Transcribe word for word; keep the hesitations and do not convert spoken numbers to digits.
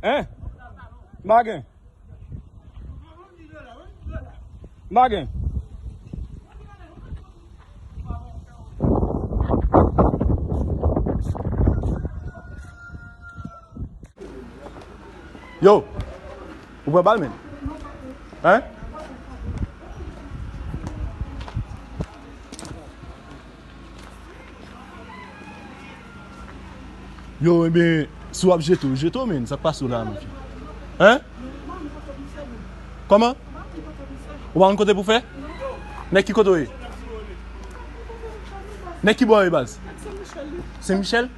Hein? M pa gen. M pa gen. Yo, ou pran bal, men? Hein? Yo, ebyen, si w ap jete, w jete w, men. Sa k pase w la, mon fi? Hein? Kòman? Ou pa konn kote pou fè? Nèg ki kote w ye? Nèg ki bò w ye, baz? Sen Michèl?